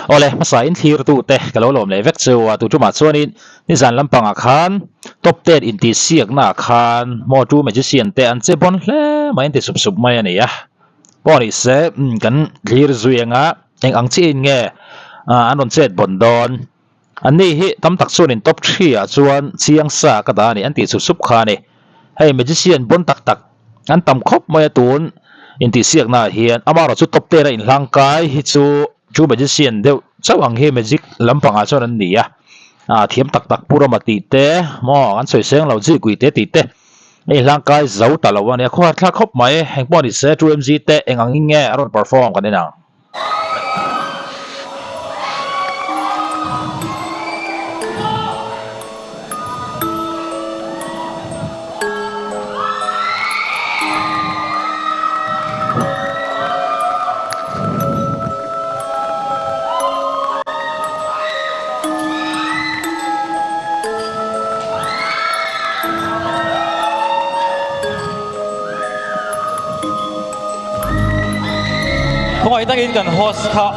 Awle, hmasa in thlir tu te ka lo lawm leh vek chu a, tu tumah chuanin nizan lampangah khan top ten intihsiakna ah khan maw tu magician te an che bawn hle mai an ti sup sup mai a ni a. Pawh ni se kan thlir zui anga eng ang chiah in nge an rawn chet bawn dawn. Anni hi tam tak chuanin top three ah chuan chiang sa ka dah a ni an tih sup sup kha a ni. Hei magician bawn tak tak an tam khawp mai a tun intihsiakna ah hian amaherawh chu top ten a inhlang kai hi chu chu magician deuh chauh ang hi magic lampangah chuan an ni a, ah thiam tak tak pu rama tih te maw an sawi seng lo zui kui te tih te a inhlang kai zo ta lo a ni a khuar thlak khawp mai engpawh ni se 2mg te eng ang in nge a rawn perform kan en ang. Khawngaih takin kan host kha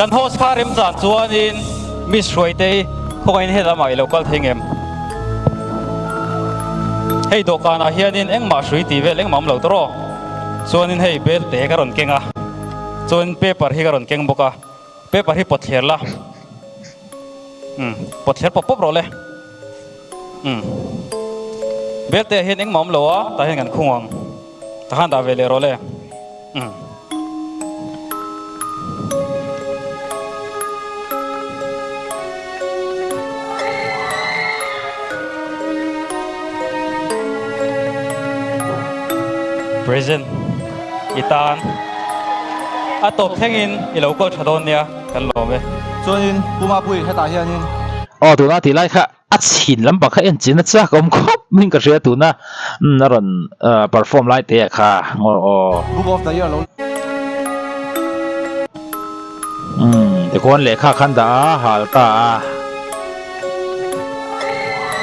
kan host kha remchan chuanin Miss Hruaitei khawngaihin helamah i lo kal thei ngem? Hei dawhkanah hianin engmah hrui tih vel engmah awm lo tawh rawh. Chuanin hei bel te ka rawn keng a, chuanin paper hi ka rawn keng bawk a, paper hi pawt thler la, umm pawt thler pawp pawp rawh le, umm bel te ah hian engmah awm lo a, tah hian kan khung ang, tah khan dah ve leh rawh le, umm. Present i tan a tawp thlengin i lo kawl tha dawn nia kan lawm e. Chuanin Pu Mapui hetah hianin. Aw tuna tih lai kha a chhin lampang kha en chin a chak awm khawp min ka hria tuna a rawn perform lai te kha ngaw aw. Book of the year lo. Umm tikhuan lehkha khan dah a hal ta a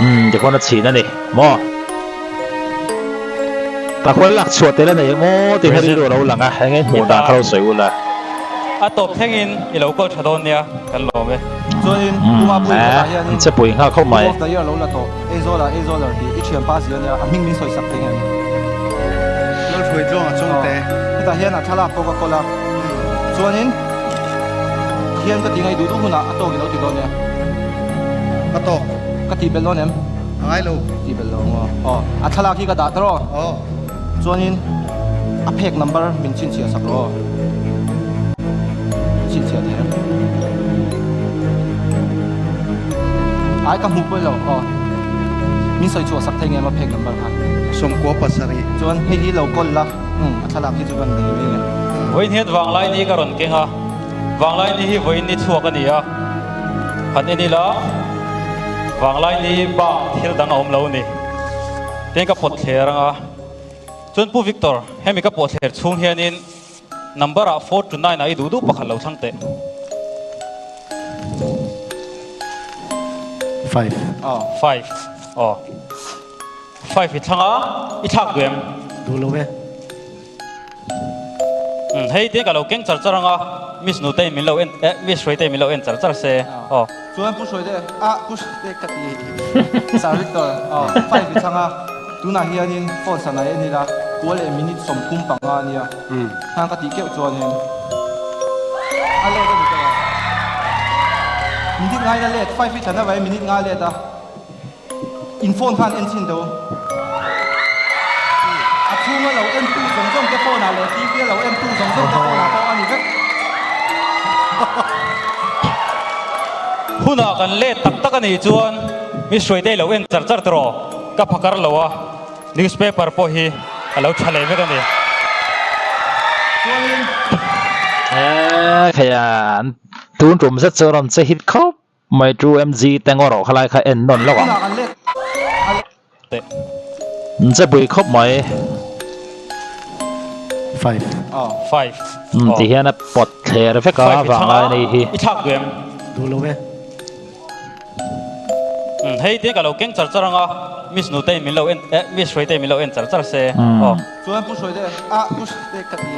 umm tikhuan a chhin a ni maw ta khuan lak chhuah tel a nei maw tih kha rilru a lo lang a eng nge hmuh dan kha lo sawi ula. A tawp thlengin i lo kawl tha dawn nia kan lawm e. Chuanin Pu Mapui hetah hianin an che pui nghal khawp mai. Book of the year lo la tawh Aizawl ah Aizawler tih i thianpa zia nia a hming min sawi sak thei nge. Lalhruai tluang a chung te. Hetah hian a thlalak pawh ka kawl a. Chuanin hian ka ti ngaih duh duh hunah a tawk i lo ti dawn nia. Ka tawk. Ka tih belh dawn em? A ngai lo. Tih belh lo maw? Aw, a thlalak hi ka dah ta rawh. Aw. Chuanin a phek number min chhinchhiah sak rawh aw. Chhinchhiah thei em? Ai ka hmuh pawh lo aw. Min sawi chhuah sak thei nge maw phek number kha? 97. Chuan hei hi lo kawl la. Umm a thlalak hi chu kan nei mai nge. Vawiin hian vanglai ni ka rawn keng a, vanglai ni hi vawiin ni chhuak a ni a, han en ila vanglai ni bak thil dang a awm lo a ni. Tin ka pawt thler ang a, chuan Pu Victor hemi ka pawh thler chhung hianin number ah 4 to 9 ah i duh duh pakhat lo thlang teh. 5. 5 aw. 5 i thlang a, i thlak duh em? Duh lo e. Umm hei te ka lo keng char char ang a, Miss Nutei min lo en eh Miss Hruaitei min lo en char char se aw. Chuan Pu Hruaite ah Pu Hruaite ka ti Sir Victor aw 5 i thlang a, tunah hianin phone sana en ila kual leh minute 35 a nia, hang ka tih keuh chuanin a let a ni ka lo. Minute ngaina let 5 i thlan avai minute nga let a. In phone khan en chhin teh u. A chhunga lo en tu zawng zawng te phone ah leh TV a lo en tu zawng zawng te phone ah pawh a ni vek. Hunah kan let tak tak a nih chuan mi hruaitei lo en char char tawh ka phakar lo a, newspaper pawh hi a lo tha leh vek a ni. Chuanin. Eee khaia tun tum zet chu rawn che hit khawp. Mai tu MG te ngaw rawh khalai kha en nawn lawk ang. Che pui khawp mai. 5. 5. Umm ti hian a pawt thler vek a vanglai nei hi. I thlak duh em? Duh lo e. Umm hei te ka lo keng char char ang a, Miss Nutei min lo en eh Miss Hruaitei min lo en char char se aw. Chuan Pu Hruaite ah Pu Hruaite ka ti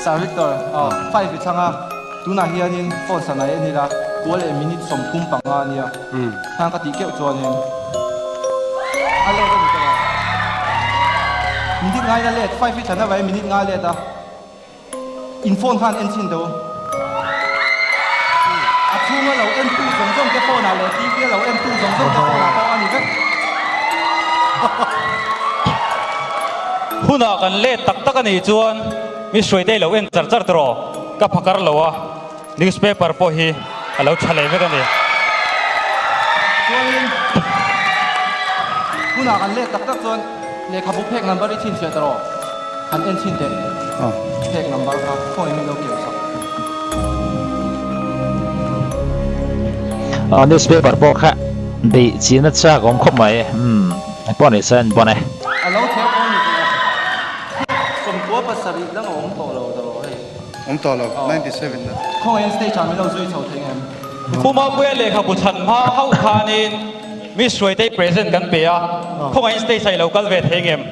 Sir Victor aw 5 i thlang a. Tunah hianin phone sana en ila kual leh minute 35 a nia. Hang ka tih keuh chuanin a let a ni ta lo. Minute ngain a let, five hi thlan avai minute nga a let a. In phone khan en chhin teh u. A chhunga lo en tu zawng zawng te phone ah leh TV a lo en tu zawng zawng te phone ah pawh a ni vek. Hunah kan let tak tak a nih chuan mi hruaite i lo en char char tawh ka phakar lo a, newspaper pawh hi a lo tha leh vek a ni. Chuanin hunah kan let tak tak chuan lehkhabu phek number i chhinchhiah ta rawh, han en chhin teh. Phek number kha khawngaih min lo keu sak. Newspaper pawh kha beih chin a chak awm khawp mai. Umm pawh ni se an bon e. A lo theu pawh ni tawh a. 97 dang a awm tawh lo ta rawh hei. Awm tawh lo, 97 na. Khawngaihin stage ah min lo zui chho thei em? Pu Mapuia lehkhabu chhan hma hauh khanin Miss Hruaitei present kan pe a, khawngaihin stage ah i lo kal ve thei ngem?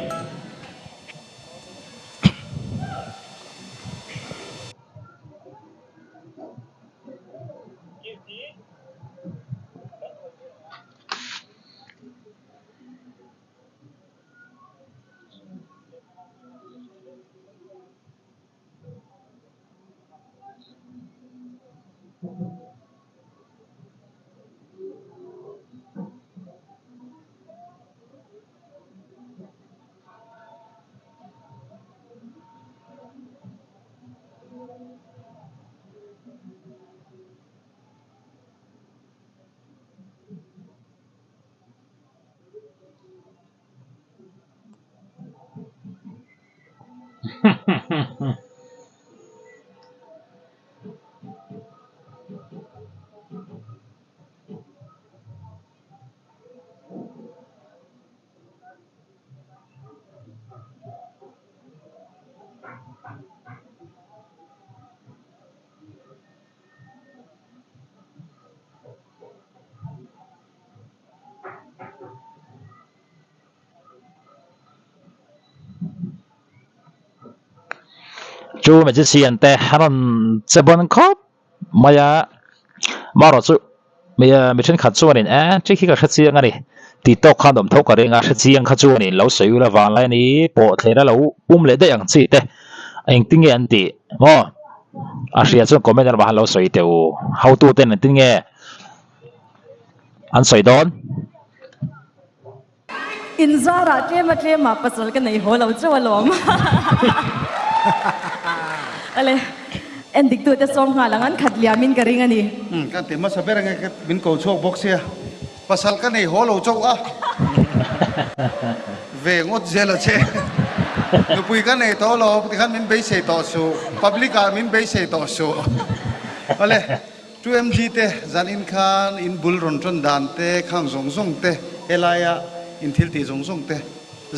Chu magician te an rawn che bawn khawp mai a, amaherawh chu mi mi thenkhat chuanin e chi khi ka hre chiang a ni tih tawk khan awm tho ka ring a, hre chiang kha chuanin lo sawi ula vanglai a ni pawh thlen a lo pum leh daih ang chi te engtin nge an tih maw a hria chuan comment erawh han lo sawi teh u, hotu ten engtin nge an sawi dawn. In zarah tlem a tlem ah pasal ka nei haw lo chauh alawm. Ale, en dik tute sawm nghal ang an khat liam in ka ring a ni. Umm, ka ti hmasa ber ange ka min ko chhuak bawk sia. Pasal ka nei haw lo chauh a. Ve ngawt zel a che. Nupui ka nei tawh lo, tikhan min beisei tawh suh. Public ah min beisei tawh suh. Ale. 2MG te zan in khan in bul rawn ṭan dan te, khang zawng zawng te, helaia in thil tih zawng zawng te,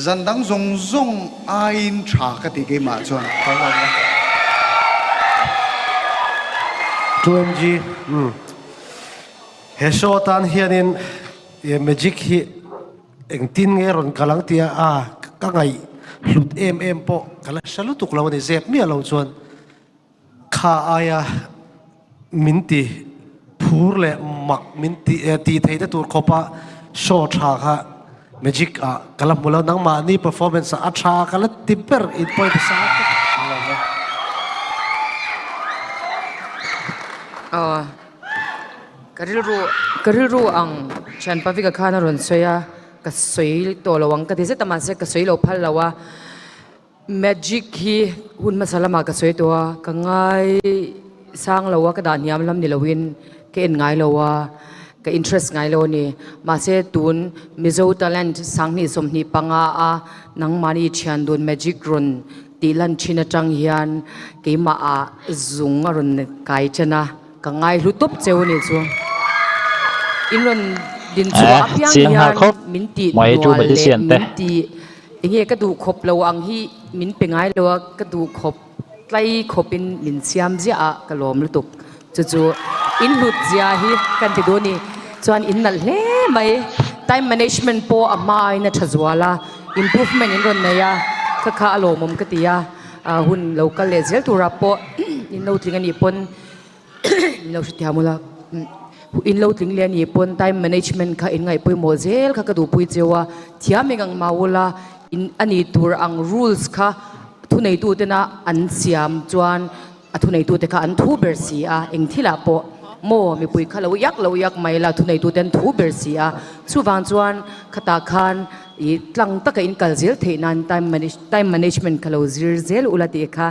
zan dang zawng zawng aiin ṭha ka ti keimah chuan. 2MG, Umm. He show atan hianin magic hi engtin nge rawn kal ang tia a ka ngaih hlut em em pawh ka la hre lutuk lo a ni zep miah lo chuan. Kha aia min ti phur leh mak min ti tih theihna tur khawpa show tha kha magic ah ka la hmu lo. Nangmahni performance ah a tha ka la ti ber in point a sang tawp. Aw ka rilru ka rilru ang thian Pavika khan a rawn sawi a, ka sawi tawh lo ang ka ti zet a mahse ka sawi lo phal lo a. Magic hi hun hmasa lamah ka sawi tawh a, ka ngai sang lo a, ka dah hniam lam ni loin ka en ngai lo a, ka interest ngai lo a ni. Mahse tun Mizo Talent 2025 a nangmahni thian dun Magic rawn tih lan thin atang hian keimah ah zung a rawn kai chen a, ka ngai hlu tawp cheu a ni chu. In rawn din chhuah apiang hian min tih hnual leh min tih Enge ka duh khawp lo ang hi min pe ngai lo a, ka duh khawp tlai khawp in min siam ziah a, ka lawm lutuk. Chu chu in hlut zia hi kan ti duh a ni. Chuan in nalh hle mai, time management pawh a hma aiin a tha zual a, improvement in rawn nei a, kha kha a lawmawm ka ti a, hun lo kal leh zel turah pawh in lo tling a nih pawn. In lo hrethiam ula, in lo tling leh a nih pawn time management kha in ngaih pawimawh zel kha ka duhpui cheu a, thiam eng ang mah ula in a nih tur ang rules kha thuneitu tena an siam chuan a thuneitute kha an thu ber si a, eng thilah pawh maw mipui kha lo iak lo iak mai la thuneitute an thu ber si a, chuvang chuan khatah khan ih tlang taka in kal zel theih nan time manage time management kha lo zir zel ula tih kha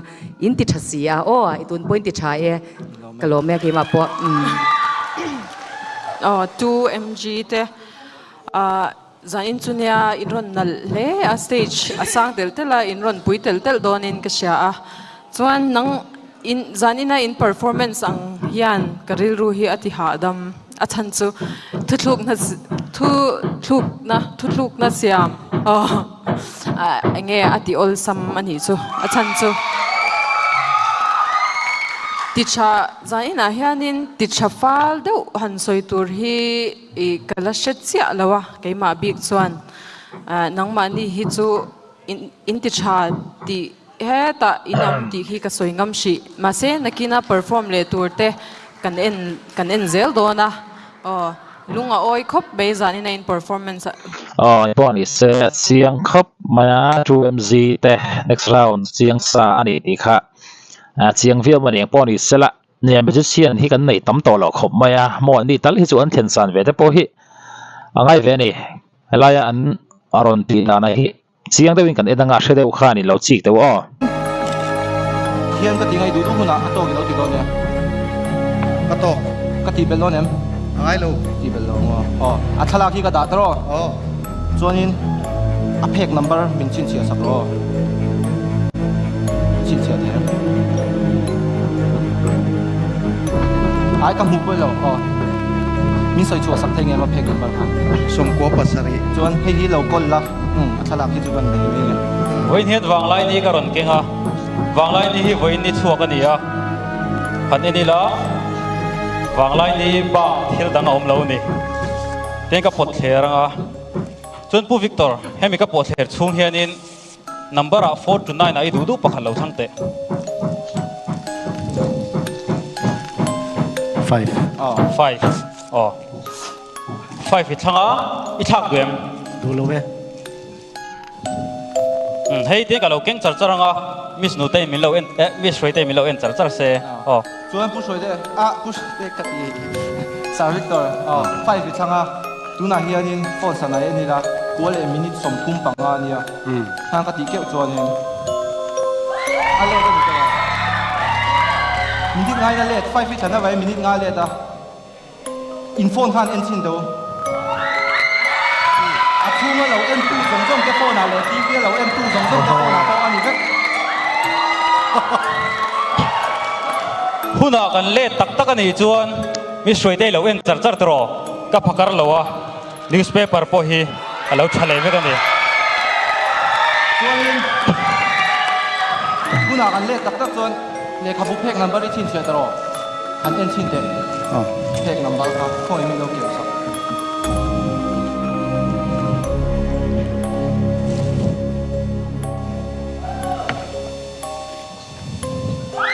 in ti tha si a aw i tun pawh in ti tha e ka lawm e keimah pawh umm. Aw 2MG te ah Zanin chu nia in rawn nalh hle a, stage a sang tel tel a, in rawn pui tel tel dawnin ka hria a. Chuan nang in zanina in performance ang hian ka rilru hi a ti hahdam. A chhan chu thuthlukna thuthlukna thuthlukna siam aw enge a ti awlsam a nih chu. A chhan chu ti tha zaninah hianin ti tha fal deuh han sawi tur hi I ka la hre chiah lo a, keimah bik chuan nangmahni hi chu in ti tha tih hetah in awm tih hi ka sawi ngam hrih. Mahse nakina perform leh tur te kan en kan en zel dawn a, aw lung a awi khawp mai zanin a in performance a. Aw pawh ni se a chiang khawp mai a, 2MZ te next round chiang sa a ni tih kha a chiang viau mai eng pawh ni se la. Nia magician hi kan nei tam tawh loh khawp mai a, maw an ni tal hi chu an thlen san ve te pawh hi a ngai ve a ni. Helaia an a rawn tih dana hi chiang deuhin kan en anga hre deuh khan in lo chik deuh aw. Hian ka ti ngai duh duh hunah a tawk i lo ti dawn nia. Ka tawk. Ka tih belh dawn em? A ngai lo. Tih belh lo maw? Aw, a thlalak hi ka dah ta rawh. Aw. Chuanin a phek number min chhinchhiah sak rawh aw. Chhinchhiah thei em? Ai ka hmuh pawh lo aw. Min sawi chhuah sak thei nge maw phek number kha? 17. Chuan hei hi lo kawl la, umm a thlalak hi chu kan nei mai nge. Vawiin hian Vanglaini ka rawn keng a, Vanglaini hi vawiin ni chhuak a ni a, han en ila Vanglaini bak thil dang a awm lo a ni. Tin ka pawt thler ang a, chuan Pu Victor, hemi ka pawh thler chhung hianin number ah four to nine ah i duh duh pakhat lo thlang teh. Five. Five. Aw. Five i thlang a, i thlak duh em? Duh lo e. Umm hei te ka lo keng char char ang a, Miss Nutei min lo en eh Miss Hruaitei min lo en char char se aw. Chuan Pu Hruaite ah Pu Hruaite ka ti Sir Victor aw five i thlang a, tunah hianin phone sana en ila kual leh minute 35 a nia hang ka tih keuh chuanin a let a ni tawh a, minute ngain a let five i thlan avangin minute nga a let a. In phone khan en chhin do. A chhunga lo en tu zawng zawng te phone ah leh TV a lo en tu zawng zawng te phone ah pawh a ni vek. Hunah kan let tak tak a nih chuan mi hruaitei lo en char char tawh ka phakar lo a, newspaper pawh hi a lo tha leh vek a ni. Chuanin hunah kan let tak tak chuan lehkhabu phek number i chhinchhiah ta rawh. Han en chhin teh. Phek number kha khawngaih min lo keu sak.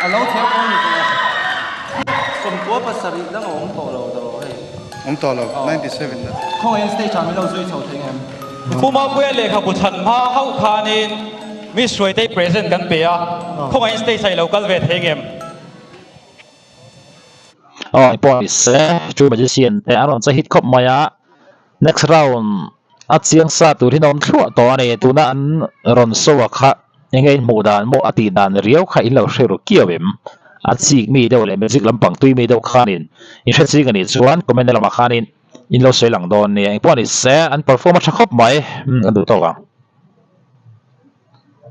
A lo theu pawh ni tawh a. 97 dang a awm tawh lo ta rawh hei. Awm tawh lo, 97 na. Khawngaih in stage ah min lo zui chho thei ngem? Pu Mapuia lehkhabu chhan hma hauh khanin Miss Hruaitei present kan pe a, khawngaih in stage ah i lo kal ve thei ngem? Aw pawh ni se True Magician te an rawn che hit khawp mai a, next round a chiang sa tur hi an awm thluah tawh a ni, tuna an rawn show a kha enge in hmuh dan maw a tih dan riau kha in lo hre ru kiau em? A chik mi deuh leh magic lampang tui mi deuh khanin in hre ching a nih chuan comment lamah khanin in lo sawi lang dawn nia, engpawh ni se an perform a tha khawp mai, an duh tawk ang.